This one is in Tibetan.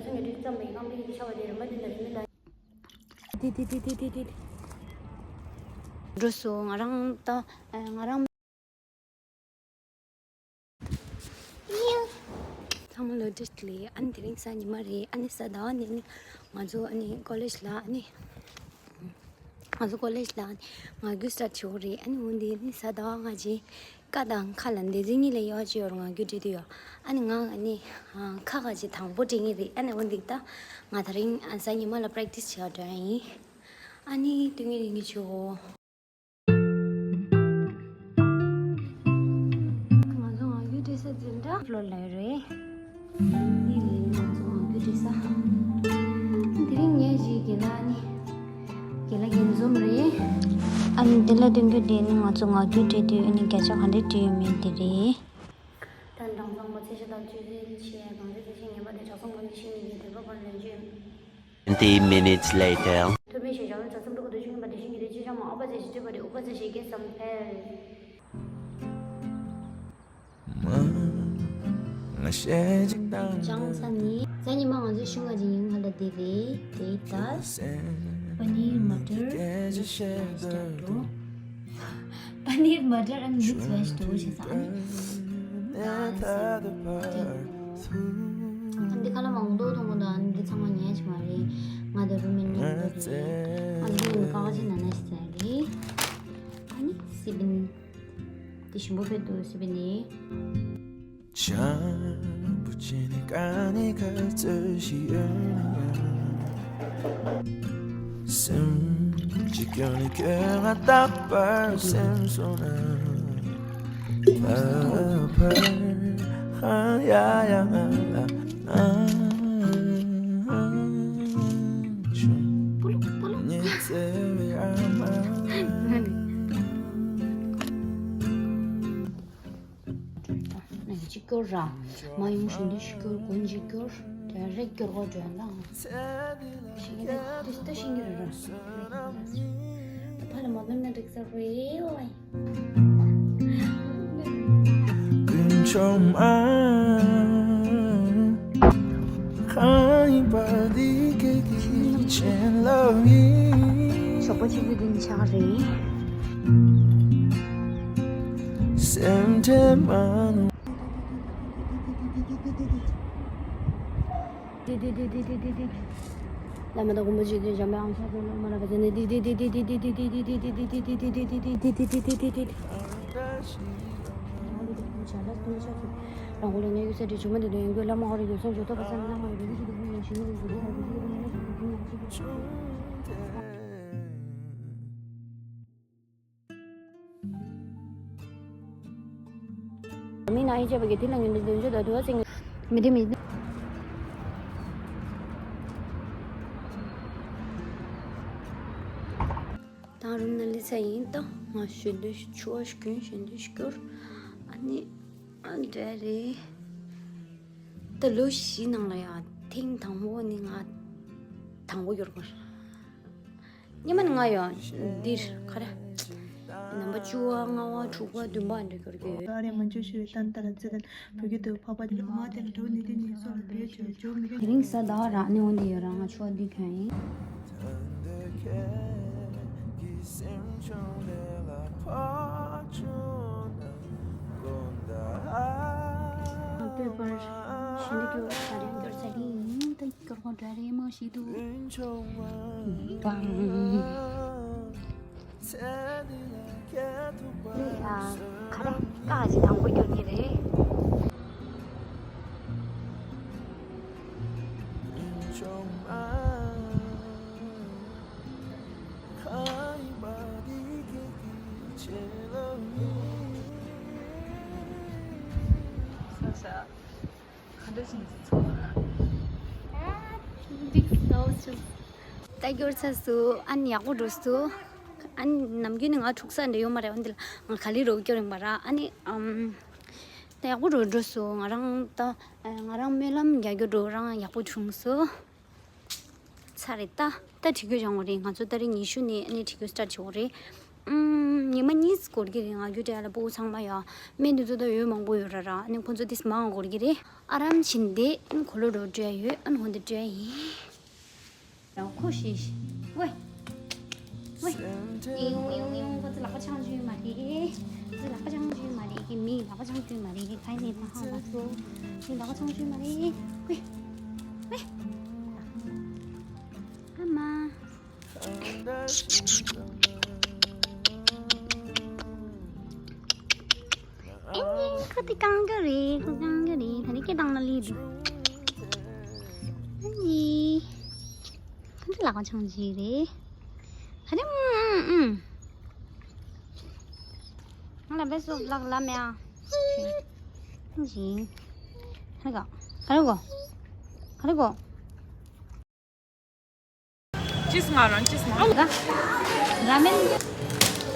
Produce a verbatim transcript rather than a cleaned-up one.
ཚོ་ངས་བྲིས་ཙམ་པའི་རྐང་པའི་ཡིག་ཆ་བ་དེ་རིམ་པ་འདི་ལ་རིམ་པ་ལ། འགྲོ་སོང་། ང་རང་ད་ང་རང་། ཚང་མ་ལ་བཀྲ་ཤིས་བདེ་ལེགས། ཨ་ནི་དེ་རིང་གཟའ་ཉི་མ་རེད། ཨ་ནི་གཟའ་ཟླ་བ་ནས་ནི་ང་ཚོ་ཨ་ནི་ཀོ་ལེཇ་ལ་ཨ་ནི་ང་ཚོ་ཀོ་ལེཇ་ལ་ཨ་ནི་ངག་རྒྱུན་སི་ཊར་ཊི་བྱེད་དགོས་རེད། ཨ་ནི་འོན་ཏེ་ནི་གཟའ་ཟླ་བ་ང་ཅིག་ཀ་དང་ཁ་ལ་འདི་ཚོ་གཉིས་ལས་ཡག་ཅིག་ཡོད་རེད། ངག་རྒྱུན་འབྲི་དུས་ཡོད། ཨ་ནི་ང་ཨ་ནི་ཁ་ཁ་ཅིག་དང་པོ་འབྲི་ངེས་རེད། ཨ་ནི་འོན་ཏེ་ད་ང་དེ་རིང་གཟའ་ཉི་མ་ལ་པེ་རེག་ཊི་སི་བྱེད་ག་འགྲོ་ཡ་ཡིན། ཨ་ནི་སྟོན་གྱི་ཡིན་གྱི་ཆོག་ང་ཚོ་ངག་རྒྱུན་འབྲི་ས་འཛིན་གྲྭ་ཕློ་ལ་རེད། འདི་རེད་ང་ཚོ་ངག་རྒྱུན་འབྲི་ས། དེ་རིང་ངས་ཅིག་དགེ་ལགས་ནི། དགེ་ལགས་རྒྱལ་འཛོམས་རེད། ཨ་ནི་འདི་ལ་སྟོན་རྒྱུ་དེ་ནི་ང་ཚོ་ངག་རྒྱུན་འབྲི་དུས་ཨ་ནི་བརྒྱ་ཆ་ག་འདྲ་བྲིས་ཡོད་མེད་དེ་རེད། ད་འགྲངས་ཚང་མ་ཚད་གཞི་དང་བཅོས་རྒྱུན་ཆེ་གང་ཚད་ཚད་གཞི་ངེས་པ་དེ་ཆ་ཚང་གང་ཚད་ཤེས་ནས་ངས་དེ་ག་པར་ལེན་རྒྱུ་ཡིན། Twenty minutes later. ཐོད་པའི་ཞེས་བྱ་བའི་གྲོགས་སམ་ཕྲུ་གུ་དང་ཆུང་ངུ་པ་དེ་བཞིན་གྱི་རིགས་ཅི་བྱ་མ་ཨོ་པ་ཚེ་ཞིག་སྤྲད་པ་རེད། ཨོ་པ་ཚེ་ཞིག་གེ་སམ་ཕལ། ཅང་ས་ནི་གཟའ་ཉི་མ་ང་ཚོའི་ཤུལ་ང་ཅིག་ཡིན་ང་ལ་དེ་རེད་དེ་ད། པ་ནིར་མ་ཏར་ཨེན་ཌི་ཕྲེཤ་པོ་ཊེ་ཊོ། པ་ནིར་མ་ཏར་ཨེན་ཌི་མིག་སི་ཝེཇ་དུ་ཞེས་ས་ཨ་ནི། ད་ཨ་འདི་ཁ་ལ་མང་པོ་མཐོང་གི་འདུག་ཨ་ནི་འདི་ཚང་མ་ཉལ་གྱི་མ་རེད། ང་དང་རུམ་མེཊ་མཉམ་དུ་རེད། ཨ་ནི་འདི་ནི་ཀ་ཅི་ན་ན་ཞིག་ཟེར་རེད། ཨ་ནི་སི་པིན། འདི་ཞིམ་པོ་ཕེབས་འདུག་སི་པིན་ནི། བྱམས་པོ་བྱས་ནས་དཀའ་ངལ་ག་ཚོད་ཞིག་ཡོད་ན་ཡང་། སེམས་ཀྱི་སྐྱོན་ནི་ཁྱོད་ང་རྟག་པར་སེམས་སོང་ན། ད་བར་ཧ་ཡ་ཡ་ང་ལ་ཨ། ཉིན་བརྩེ་བའི་ཨ་མ། ནས་གཅིག་སྐྱོར་ར། མ་ཡོང་ཞུ་འདི་ཞིག་སྐྱོར་དགོན་གཅིག་སྐྱོར། དེ་རེ་སྐྱོར་གོ་དྲན་དང་། ཤིང་རེ་དེ་ལྟ་ཤིང་རེ་ར། ཕ་ལ་མ་ནོར་ན་འགྲིག་ས་རེད་ལ། ཀུན་འཆང་མ། ཁང་པ་འདི་ག་གི་ཆེན་ལ་ཡིན། ཞོགས་པ་ཆུ་ཚོད་བདུན་ཆགས་རེད། སེམས་ཁྲལ་མ་ནོར། བླ་མ་དང་མགོན་པོ་རྗེ་བཙུན་འཇམ་དཔལ་དབང་ཕྱུག་ཚང་མ་ལ་བ་ཅན་ནི། མི་ན་ཡི་བྱས་པ་གི་དེ་ལ་ངན་འདུན་འདོན་ཆོག་ད་དུ་བ་ཚིག་མི་དེ་མི། ད་རུམ་ནང་སླེབས་ཚར་ཡིན། ད་ང་ཞུ་འདོན་ཆུ་བ་ཞིག་གྱོན་ཞུ་འདོན་ཞིག་སྐྱོར། ཨ་ནི་ཨ་འདྲ་རེད། ད་ལོ་བཞི་ནང་ལ་ཡང་ཐེངས་དང་པོ་ནི་ང་དང་པོ་གྱོར་གྱོར། སྔོན་མ་ནི་ང་ཡང་འདིར་ག་རེ། ནམ་པ་བཅུ་པ་ལྔ་པ་དྲུག་པ་བདུན་པ་འདྲ་གྱོར་གྱི་ཡོད། ཨ་རེ་མ་འཇོ་ཞུ་རེ་ཏན་ཏན་ར་ཙི་ཏན་བུ་གི་དུ་ཕ་པ་དེ་ལ་མ་དེ་ལ་འགྲོ་ནི་དེ་ནི་སོ་ལ་བེད་ཅོ་ཅོ་མི་དེ་རིང་གཟའ་ཟླ་བ་ར་ནི་འོན་དེ་ཡོད་ར་ང་ཆོ་འདི་གྱོན་ཡིན། ལྟོས་པར་ཞུ་འདོད་ཀྱི་ཡོད། ད་རེས་འདོར་ཚར་ཡིན། ད་སྐྱོར་གོ་འདྲ་རེད་མ་ཤེས་འདུག་ཨང་། ལེ་ཨ། ག་རེ་ཀ་ཅི་དང་པོ་སྐྱོར་གྱི་རེད། ས་ས། ག་འདྲ་ཞིག་ཚོ། འགྲིག་སོང་ཆུ། ད་སྐྱོར་ཚར་སོང་། ཨ་ནི་ཡག་པོ་འགྲོ་སོང་། ཨ་ནི་ནམ་རྒྱུན་ནི་ང་འཁྲུག་ས་འདྲ་ཡོད་མ་རེད། འོན་ཏེ་ལ་ང་ག་ལེར་རོགས་སྐྱོར་ཡིན་པ་ར། ཨ་ནི་ཨམ། ད་ཡག་པོ་འགྲོ་འགྲོ་སོང་། ང་རང་ད་ང་རང་སྨོན་ལམ་རྒྱག་རྒྱུ་འགྲོ་རང་ཡག་པོ་བྱུང་སོང་། ཚར་རེད་ད། ད་ཁྲིད་རྒྱུ་སྦྱང་བ་རེད། ང་ཚོ་ཏ་རིག་ཉི་ཤུ་ནས་ཨ་ནི་ཁྲིད་རྒྱུ་སི་ཊར་ཊི་བྱེད་དགོས་རེད། ཨུམ། ཉི་མ་གཉིས་འགོར་གྱི་རེད། ང་རྒྱུ་དེ་ལ་སྤུ་གུ་ཚང་མ་ཡོད། སྨན་དེ་ཚོ་ད་ཡོད་མང་པོ་ཡོད་ར་ར། ཨ་ནི་ཁོ་ཚོ་དེ་མང་འགོར་གྱི་རེད། ཨ་རམ་བྱིན་ཏེ་ཨ་ནི་གོ་ལོ་རོ་སྤྲོད་ཡ་ཡོད། ཨ་ནི་ཧོན་དེ་སྤྲོད་ཡ་ཡིན། ཡང་ཁོ་ཤི་ཤི། ཝེ། ཝེ། ཡིང་ཡིང་ཡིང་། ཁོ་ཚོ་ལག་པ་འཆང་རྒྱུ་མ་རེད། ཁོ་ཚོ་ལག་པ་འཆང་རྒྱུ་མ་རེད། ཀྱི་མི་ལག་པ་འཆང་རྒྱུ་མ་རེད། ཀྱི་ཁ་ནས་མ་ཧང་ལགས་སོ། མི་ལག་པ་འཆང་རྒྱུ་མ་རེད། ཝེ། ཝེ། ཨ་མ། ཨེ་ནི་ཁོ་དེ་གང་ག་རེད། ཁོ་གང་ག་རེད། ད་ནི་སྐད་བཏང་ན་ལི་འདུག་ཨ་ནི། ཁོ་ཚོ་ལག་པ་འཆང་རྒྱུ་རེད། ཧ་ལམ། ཨུམ། ང་ལ་བེ་སོ་ལག་ལ་མེ་ཨ། ཨ་ནི། ཧ་ག་ག་རེ་གོ་ག་རེ་གོ་ཅིས་ང་རང་ཅིས་ང་། ར་མེན།